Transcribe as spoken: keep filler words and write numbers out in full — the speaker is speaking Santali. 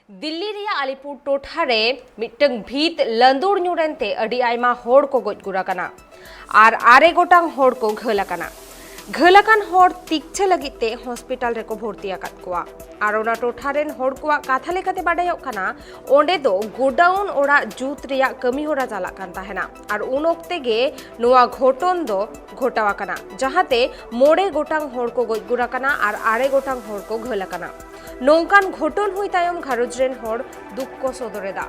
ᱫᱤᱞᱞᱤ ᱨᱮᱭᱟᱜ ᱟᱞᱤᱯᱩᱨ ᱴᱚᱴᱷᱟ ᱨᱮ ᱢᱤᱫᱴᱟᱝ ᱵᱷᱤᱛ ᱞᱟᱸᱫᱩᱲ ᱧᱩᱨ ᱮᱱᱛᱮ ᱟᱹᱰᱤ ᱟᱭᱢᱟ ᱦᱚᱲ ᱠᱚ ᱜᱚᱡ ᱜᱩᱨ ᱟᱠᱟᱱᱟ ᱟᱨ ᱟᱨᱮ ᱜᱚᱴᱟᱝ ᱦᱚᱲ ᱠᱚ ᱜᱷᱟᱹᱞ ᱟᱠᱟᱱᱟ᱾ ᱜᱷᱟᱹᱞ ᱟᱠᱟᱱ ᱦᱚᱲ ᱛᱤᱠᱪᱷᱟᱹ ᱞᱟᱹᱜᱤᱫ ᱛᱮ ᱦᱚᱥᱯᱤᱴᱟᱞ ᱨᱮᱠᱚ ᱵᱷᱚᱨᱛᱤ ᱟᱠᱟᱫ ᱠᱚᱣᱟ᱾ ᱟᱨ ᱚᱱᱟ ᱴᱚᱴᱷᱟ ᱨᱮᱱ ᱦᱚᱲ ᱠᱚᱣᱟᱜ ᱠᱟᱛᱷᱟ ᱞᱮᱠᱟᱛᱮ ᱵᱟᱰᱟᱭᱚᱜ ᱠᱟᱱᱟ, ᱚᱸᱰᱮ ᱫᱚ ᱜᱳᱰᱟᱣᱩᱱ ᱚᱲᱟᱜ ᱡᱩᱛ ᱨᱮᱭᱟᱜ ᱠᱟᱹᱢᱤ ᱦᱚᱨᱟ ᱪᱟᱞᱟᱜ ᱠᱟᱱ ᱛᱟᱦᱮᱱᱟ᱾ ᱟᱨ ᱩᱱ ᱚᱠᱛᱮ ᱜᱮ ᱱᱚᱣᱟ ᱜᱷᱚᱴᱚᱱ ᱫᱚ ᱜᱷᱚᱴᱟᱣ ᱟᱠᱟᱱᱟ, ᱡᱟᱦᱟᱸᱛᱮ ᱢᱚᱬᱮ ᱜᱚᱴᱟᱝ ᱦᱚᱲ ᱠᱚ ᱜᱚᱡ ᱜᱩᱨ ᱟᱠᱟᱱᱟ ᱟᱨ ᱟᱨᱮ ᱜᱚᱴᱟᱝ ᱦᱚᱲ ᱠᱚ ᱜᱷᱟᱹᱞ ᱟᱠᱟᱱᱟ᱾ ᱱᱚᱝᱠᱟᱱ ᱜᱷᱚᱴᱚᱱ ᱦᱩᱭ ᱛᱟᱭᱚᱢ ᱜᱷᱟᱨᱚᱸᱡᱽ ᱨᱮᱱ ᱦᱚᱲ ᱫᱩᱠ ᱠᱚ ᱥᱚᱫᱚᱨ ᱮᱫᱟ᱾